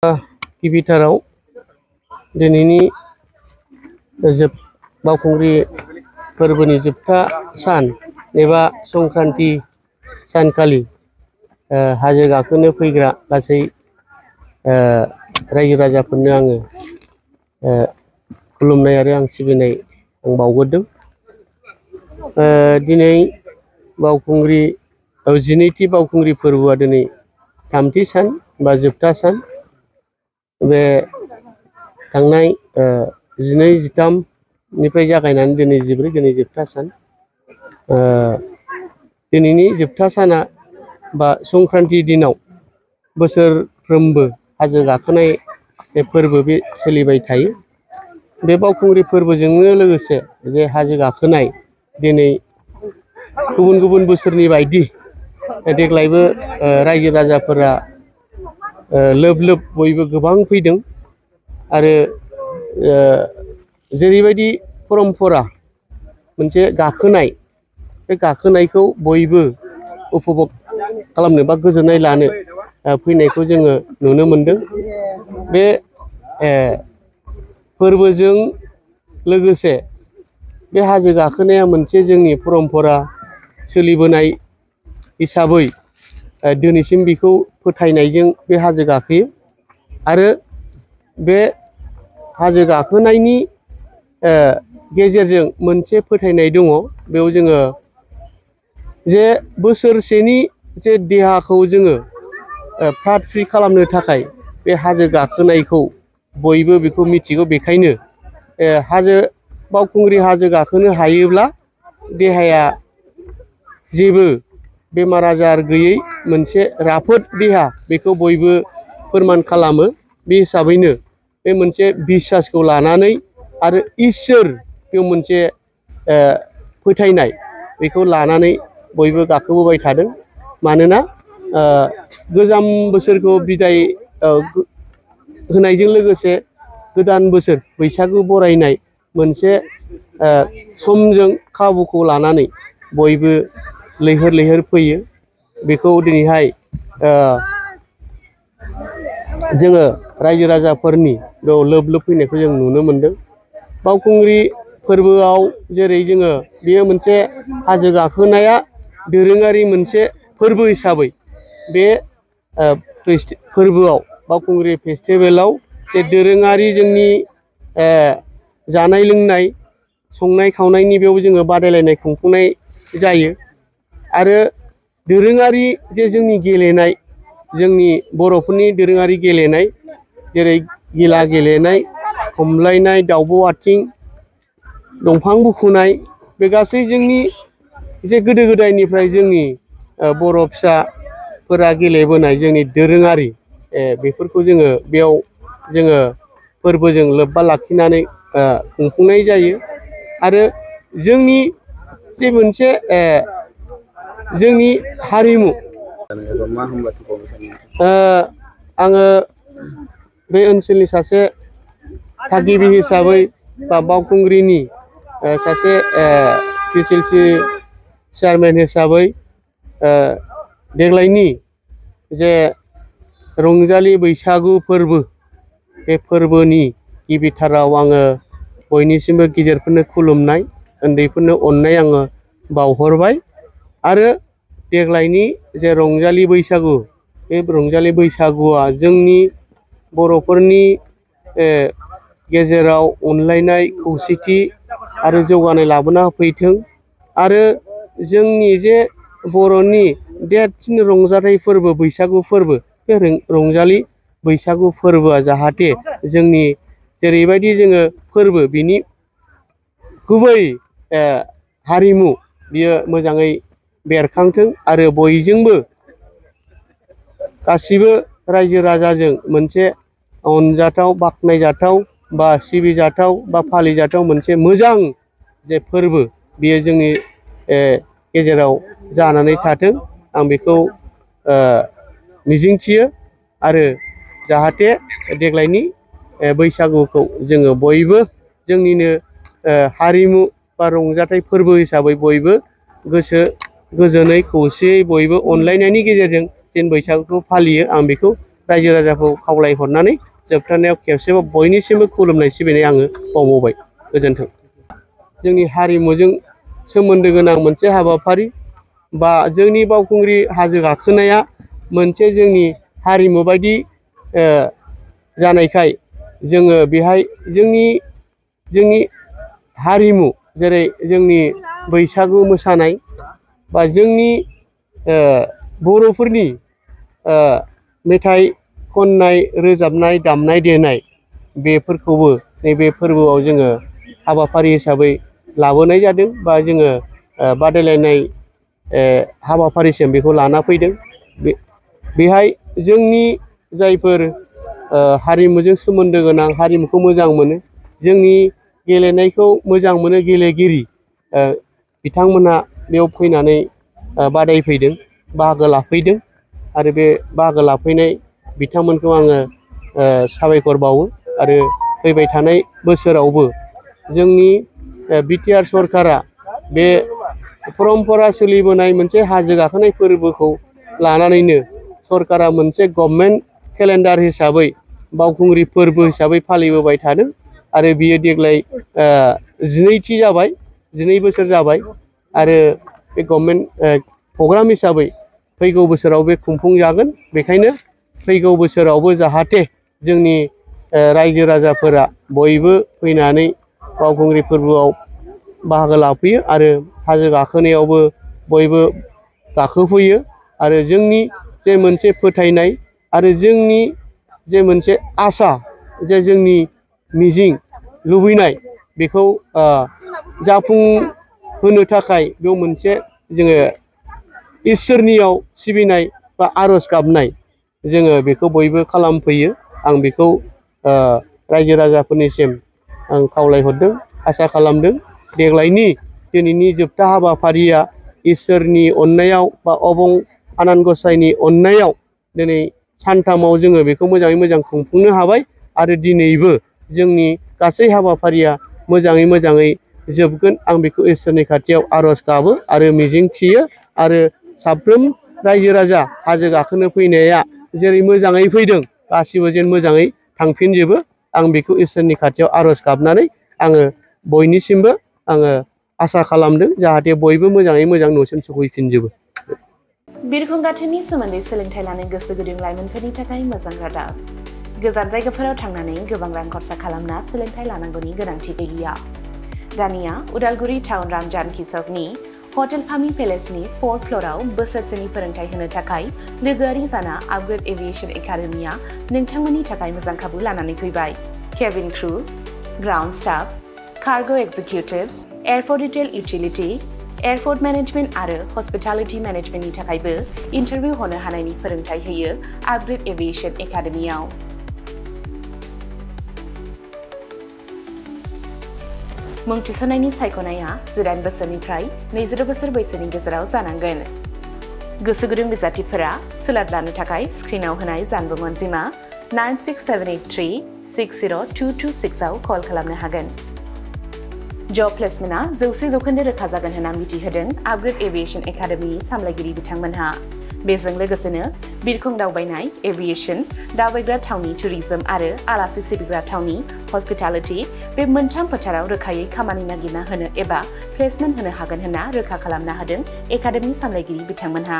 गिबिथाराव दिनैनि बावखुंग्रि फोरबोनि जोबथा सान एबा संक्रान्ति सानखालि हाजो गाखोनो फैग्रा गासै रायजो राजाफोरनो आङो खुलुमनाय आरो आं सिबिनाय आं बावगोरदों। दिनै बावखुंग्रि 12थि बावखुंग्रि फोरबोआ दिनै 3थि सान बा जोबथा सान। बे थांनाय 12-13 निफ्राय जागायनानै दिनै 14 दिनै जोबथा सान। दिनैनि जोबथा साना बा संक्रान्ति दिनाव बोसोरफ्रोमबो हाजो गाखोनाय फोरबो बे सोलिबाय थायो। बे बावखुंग्रि फोरबोजोंनो लोगोसे जे हाजो गाखोनाय दिनै गुबुन गुबुन बोसोरनि बायदि देग्लायबो रायजो राजाफोरा लोब लोब बयबो गोबां फैदों आरो जेरैबायदि परम्परा मोनसे गाखोनाय बे गाखोनायखौ बयबो उपभग खालामनो बा गोजोननाय लानो फैनायखौ जोङो नुनो मोनदों। बे फोरबोजों लोगोसे बे हाजो गाखोनाया मोनसे जोंनि परम्परा सोलिबोनाय हिसाबै दिनैसिम बेखौ फोथायनायजों बे हाजो गाखोयो आरो बे हाजो गाखोनायनि गेजेरजों मोनसे फोथायनाय दङ। बेयाव जोङो जे बोसोरसेनि जे देहाखौ जोङो फ्रात फ्रित खालामनो थाखाय बे हाजो गाखोनायखौ बयबो बेखौ मिथिगौ। बेखायनो बावखुंग्रि हाजो गाखोनो हायोब्ला देहाया जेबो बेमार आजार गैयै मोनसे राफोद देहा बेखौ बयबो फोरमान खालामो। बे हिसाबैनो बे मोनसे बिसासखौ लानानै आरो इसोर बेयाव मोनसे फोथायनाय बेखौ लानानै बयबो गाखोबोबाय थादों। मानोना गोजाम बोसोरखौ बिदाय होनायजों लोगोसे गोदान बोसोर बैसागु बरायनाय मोनसे समजों खाबुखौ लानानै बयबो लैहोर लैहोर फैयो। बेखौ दिनैहाय जोङो रायजो राजाफोरनि बेयाव लोब लोब फैनायखौ जों नुनो मोनदों। बावखुंग्रि फोरबोआव जेरै जोङो बेयो मोनसे हाजो गाखोनाया दोरोङारि मोनसे फोरबो हिसाबै बे फोरबोआव बावखुंग्रि फेस्टिभेलाव जे दोरोङारि जोंनि जानाय लोंनाय संनाय खावनायनि बेयाव जोङो बादायलायनाय खुंफुंनाय जायो आरो दोरोङारि जे जोंनि गेलेनाय जोंनि बर'फोरनि दोरोङारि गेलेनाय जेरै गिला गेलेनाय, खमलायनाय, दाउब' आथिं, दंफां बुखुनाय बे गासै जोंनि जे गोदो गोदायनिफ्राय जोंनि बर' फिसाफोरा गेलेबोनाय जोंनि दोरोङारि बेफोरखौ जोङो बेयाव जोङो फोरबोजों लोब्बा लाखिनानै खुंफुंनाय जायो आरो जोंनि जे मोनसे जोंनि हारिमु आङो बे ओनसोलनि सासे थागिबि हिसाबै बा बावखुंग्रिनि सासे पिसिएलसि चेयारमेन हिसाबै देग्लायनि जे रंजालि बैसागु फोरबो बे फोरबोनि गिबिथाराव आङो बयनिसिमबो गिदिरफोरनो खुलुमनाय उन्दैफोरनो अननाय आङो बावहरबाय आरो देग्लायनि जे रंजालि बैसागु बे रंजालि बैसागुआ जोंनि बर'फोरनि गेजेराव अनलायनाय खौसेथि आरो जौगानाय लाबोना होफैथों आरो जोंनि जे बर'नि देरसिन रंजाथाइ फोरबो बैसागु फोरबो बे रंजालि बैसागु फोरबोआ जाहाथे जोंनि जेरैबायदि जोङो फोरबो बिनि गुबै हारिमु बियो मोजाङै बेरखांथों आरो बयजोंबो गासिबो रायजो राजाजों मोनसे अनजाथाव बाख्नायजाथाव बा सिबिजाथाव बा फालिजाथाव मोनसे मोजां जे फोरबो बियो जोंनि गेजेराव जानानै थाथों आं बेखौ मिजिंथियो आरो जाहाथे देग्लायनि बैसागुखौ जोङो बयबो जोंनिनो हारिमु बा रंजाथाइ फोरबो हिसाबै बयबो गोसो गोजोनै खौसेयै बयबो अनलायनायनि गेजेरजों जेन बैसागुखौ फालियो आं बेखौ रायजो राजाखौ खावलायहरनानै जोबथारनायाव खेबसेबाव बयनिसिमबो खुलुमनाय सिबिनाय आङो बावबावबाय। गोजोन्थों। जोंनि हारिमुजों सोमोन्दो गोनां मोनसे हाबाफारि बा जोंनि बावखुंग्रि हाजो गाखोनाया मोनसे जोंनि हारिमु बायदि जानायखाय जोङो बेहाय जोंनि हारिमु जेरै जोंनि बैसागु मोसानाय बा जोंनि बर'फोरनि मेथाइ खननाय रोजाबनाय दामनाय देनाय बेफोरखौबो नैबे फोरबोआव जोङो हाबाफारि हिसाबै लाबोनाय जादों बा जोङो बादायलायनाय हाबाफारिसिम बेखौ लाना फैदों। बेहाय जोंनि जायफोर हारिमुजों सोमोन्दो गोनां हारिमुखौ मोजां मोनो जोंनि गेलेनायखौ मोजां मोनो गेलेगिरि बिथांमोनहा बेयाव फैनानै बादायफैदों बाहागो लाफैदों आरो बे बाहागो लाफैनाय बिथांमोनखौ आङो साबायखर बावो आरो फैबाय थानाय बोसोरावबो जोंनि बिटिआर सरकारा बे परम्परा सोलिबोनाय मोनसे हाजो गाखोनाय फोरबोखौ लानानैनो सरकारा मोनसे गभर्नमेन्ट केलेन्डार हिसाबै बावखुंग्रि फोरबो हिसाबै फालिबोबाय थादों आरो बियो देग्लाय 12थि जाबाय 12 बोसोर जाबाय आरो बे गभर्नमेन्ट प्रग्राम हिसाबै फैगौ बोसोराव बे खुंफुंजागोन। बेखायनो फैगौ बोसोरावबो जाहाथे जोंनि रायजो राजाफोरा बयबो फैनानै बावखुंग्रि फोरबोआव बाहागो लाफैयो आरो हाजो गाखोनायावबो बयबो गाखोफैयो आरो जोंनि जे मोनसे फोथायनाय आरो जोंनि जे मोनसे आसा जे जोंनि मिजिं लुबैनाय बेखौ जाफुंहोनो थाखाय बेयाव मोनसे जोङो इसोरनियाव सिबिनाय बा आर'ज गाबनाय जोङो बेखौ बयबो खालामफैयो। आं बेखौ रायजो राजाफोरनिसिम आं खावलायहरदों आसा खालामदों देग्लायनि दिनैनि जोबथा हाबाफारिया इसोरनि अननायाव बा अबं आनान गसाइनि अननायाव दिनै सानथामाव जोङो बेखौ मोजाङै मोजां खुंफुंनो हाबाय आरो दिनैबो जोंनि गासै हाबाफारिया मोजाङै जोबगोन। आं बेखौ इसोरनि खाथियाव आर'ज गाबो आरो मिजिं थियो आरो साफ्रोम रायजो राजा हाजो गाखोनो फैनाया जेरै मोजाङै फैदों गासिबो जेन मोजाङै थांफिनजोबो आं बेखौ इसोरनि खाथियाव आर'ज गाबनानै आङो बयनिसिमबो आङो आसा खालामदों जाहाथे बयबो मोजाङै मोजां न'सिम सफैफिनजोबो। बिरखं गाथोननि सोमोन्दै सोलोंथाइ लानो गोसो गुदुं लाइमोनफोरनि थाखाय मोजां रादाब। गोजान जायगाफोराव थांनानै गोबां रां खरसा खालामना सोलोंथाइ लानांगौनि गोनांथि गैलिया। दानिया उदालगुरि टाउन रामजानकि सकनि हटेल फामि पेलेसनि 4th फ्ल'राव बोसोरसेनि फोरोंथाइ होनो थाखाय लोगोआरि जाना आपग्रेड एभिएशन एकाडेमिया नोंथांमोननि थाखाय मोजां खाबु लानानै फैबाय। Cabin crew, ground staff, cargo executive, airport retail utility, airport management आरो हस्पिटालिटी मेनेजमेन्टनि थाखायबो इन्टारभिउ होनो हानायनि फोरोंथाइ होयो आपग्रेड एभिएशन एकाडेमियाव। मुं थिसननायनि सायख'नाया 18 बोसोरनिफ्राय 22 बोसोर बैसोनि गेजेराव जानांगोन। गोसो गुदुं बिजाथिफोरा सोलाद लानो थाखाय स्क्रिनाव होनाय जानबुं अनजिमा 9678360226 आव कल खालामनो हागोन। जब प्लेसमेन्टआ 100% रोखा जागोन होनना मिथिहोदों आपग्रेड एभिएशन एकाडेमिनि सामलायगिरि बिथांमोनहा। बेजों लोगोसेनो बिरखं दावबायनाय, एभिएशन, दावबायग्रा थावनि टुरिज्म आरो आलासि सिबिग्रा थावनि हस्पिटालिटी बे मोनथाम फोथाराव रोखायै खामानि नागिरना होनो एबा प्लेसमेन्ट होनो हागोन होनना रोखा खालामना होदों एकाडेमि सामलायगिरि बिथांमोनहा।